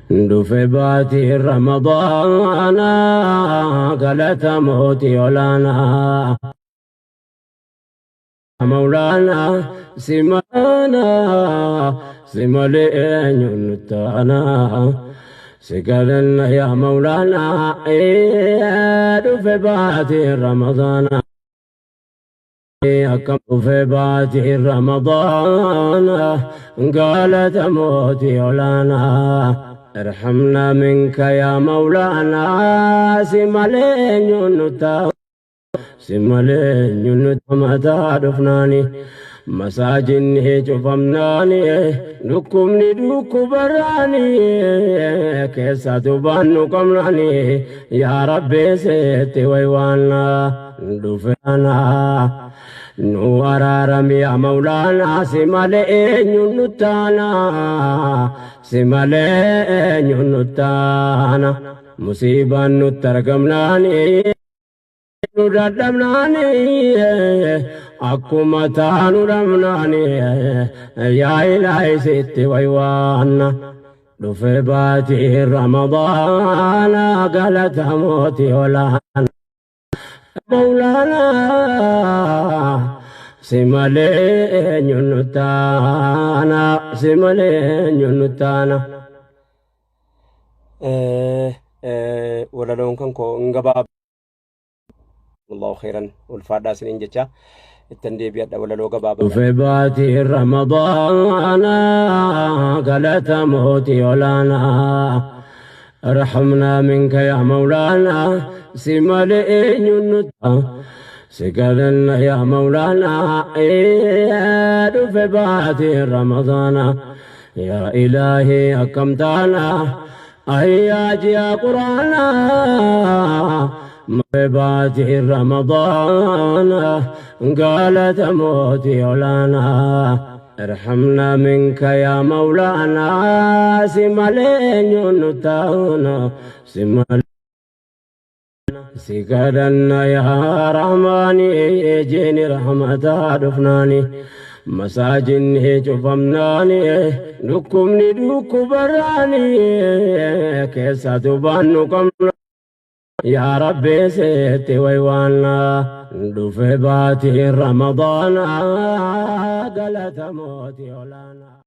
Dhufe baatii Ramadaana galata mootii olaanaa. Mawlaanaa simaanaa si malee eenyuun nutti aanaa. Si kadhanna yaa Mawlaanaa dhufe baatii Ramadaana. Akkam dhufe baatii Ramadaana galata mootii olaanaa. ارحمنا منك يا مولانا si malee eenyuun nutti si malee eenyuun nutti mataa dhufnaani masaajinni cufamnaani dhukkubni dhukkubarraani keessatu baannu qabnaani yaa Rabbi seetti waywaannaa dhufeanaa nu araarami yaa Mawlaanaa si malee eenyuun nutti aanaa si malee eenyuun nutti aana musiibaan nutti argamnaani nu dadhabnaani akkuma taanu dhabnaani yaa Ilaahi sitti waywaanna. Dhufe baatii Ramadaana galata mootii olaana. Mawlaanaa si malee eenyuun nutti aana si malee eenyuun nutti aana. Walaloon kan koo hin gabaaba. Allahu khairan ulfaadhaa isiniin jecha ittan deebi'adha walaloo gabaabaa. Dhufe baatii Ramadaana galata mootii olaanaa. ارحمنا منك يا مولانا si malee eenyuun nutti si kadhanna yaa Mawlaanaa dhufe baatii Ramadaana yaa Ilaahii akkam taana ayyaa ji'a Quraanaa dhufe baatii Ramadaana galata mootii olaanaa. ارحمنا منك يا مولانا si malee eenyuun nutti aana si malee si kadhanna yaa Rahmaani jeeni rahmataa dhufnaani masaajinni cufamnaani dhukkubni dhukkubarraani keessatu baannu qabna yaa Rabbi seetti waywaannaa dhufe baatii Ramadaana galata mootii olaanaa.